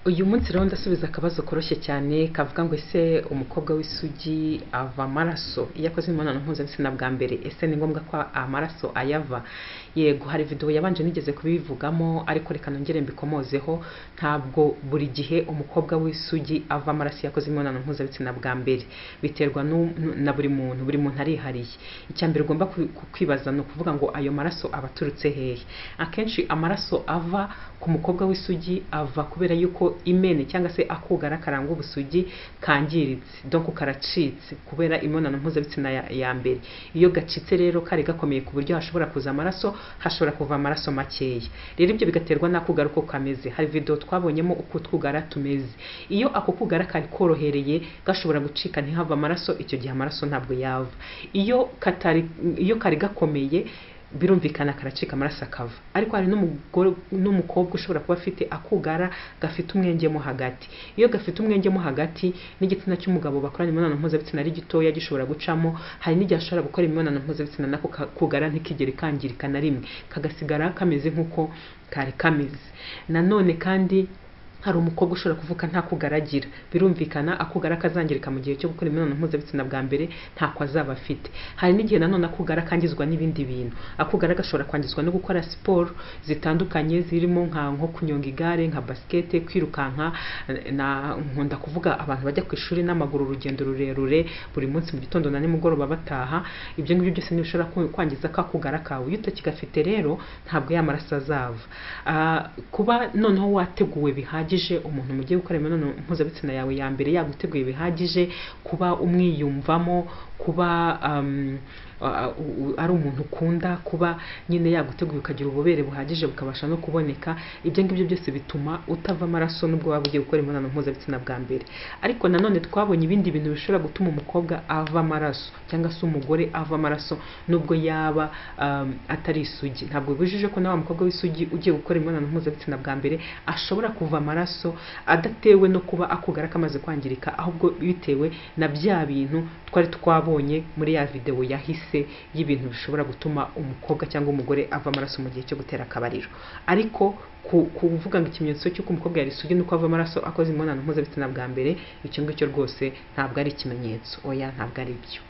Uyu munsi rero ndasubiza akabazo koroshye cyane kavuga ngo ese umukobwa w'isugi ava amaraso iyo akoze imibonano mpuzabitsina bwa mbere? Ese ni ngombwa ko amaraso ayava? Yego, hari video yabanje nigeze kubivugamo, ariko reka nongere mbikomozeho. Ntabwo buri gihe umukobwa w'isugi ava amaraso iyo akoze imibonano mpuzabitsina bwa mbere. Biterwa na buri muntu, buri muntu arihariye. Icya mbere ugomba kwibaza ni ukuvuga ngo ayo maraso aba aturutse hehe? Akenshi amaraso ava ku mukobwa w'isugi ava kubera yuko imene cyangwa se akugara karanga ubusugi kangiritse, donc karacitse kubera imibonano mpuzabitsina ya mbere. Iyo gacitse rero kari gakomeye ku buryo hashobora kuza amaraso, hashobora kuva amaraso makeya. Rero ibyo bigaterwa n'akugara uko kameze. Hari video twabonyemo uko utwugara tumeze. Iyo ako kugara kari korohereye gashobora gucika ntihave amaraso, icyo gihe amaraso ntabwo yava. Iyo katari, iyo kari gakomeye, birumvikana karacika amaraso akava. Ariko hari n'umugore n'umukobwa ushobora kuba afite akugara gafite umwenge mo hagati. Iyo gafite umwenge mo hagati, n'igitsina cy'umugabo bakorana imibonano mpuzabitsina ari gitoya gishobora gucamo. Hari n'igihe ashobora gukora imibonano mpuzabitsina nako kugara ntikigere kangirika na rimwe, kagasigara kameze nk'uko kari kameze. Nanone kandi hari umukobwa ushobora kuvuka nta kugara agira. Birumvikana akugara kazangirika mu gihe cyo gukora imibonano mpuzabitsina bwa mbere ntako azaba afite. Hari n'igihe nanone akugara kangizwa n'ibindi bintu. Akugara gashobora kwangizwa no gukora siporo zitandukanye zirimo nko kunyonga igare, nka basket, kwirukanka. Na nkunda kuvuga abantu bajya ku ishuri n'amaguru urugendo rurerure buri munsi mu gitondo na nimugoroba bataha. Ibyo ngibyo byose ntibishobora kwangiza ka kugara kawe. Iyo utakigafite rero ntabwo ya maraso azava. Kuba noneho wateguwe bihagije, umuntu mugiye gukora imibonano mpuzabitsina yawe ya mbere yaguteguye bihagije, kuba umwiyumvamo, kuba ari umuntu ukunda, kuba nyine yaguteguye ukagira ububobere buhagije bukabasha no kuboneka, ibyo ngibyo byose bituma utava amaraso nubwo waba ugiye gukora imibonano mpuzabitsina bwa mbere. Ariko nanone twabonye ibindi bintu bishobora gutuma umukobwa ava amaraso cyangwa se umugore ava amaraso nubwo yaba atari isugi. Ntabwo bibujije ko na wa mukobwa w'isugi ugiye gukora imibonano mpuzabitsina bwa mbere ashobora kuva amaraso adatewe no kuba akugara kamaze kwangirika, ahubwo bitewe na bya bintu twari twabonye muri ya video yahise y'ibintu bishobora gutuma umukobwa cyangwa umugore ava amaraso mu gihe cyo gutera akabariro. Ariko kuvuga ngo ikimenyetso cy'uko umukobwa yari isugi nuko ava amaraso akoze imibonano mpuzabitsina bwa mbere, icyo ngicyo rwose ntabwo ari ikimenyetso. Oya, ntabwo ari byo.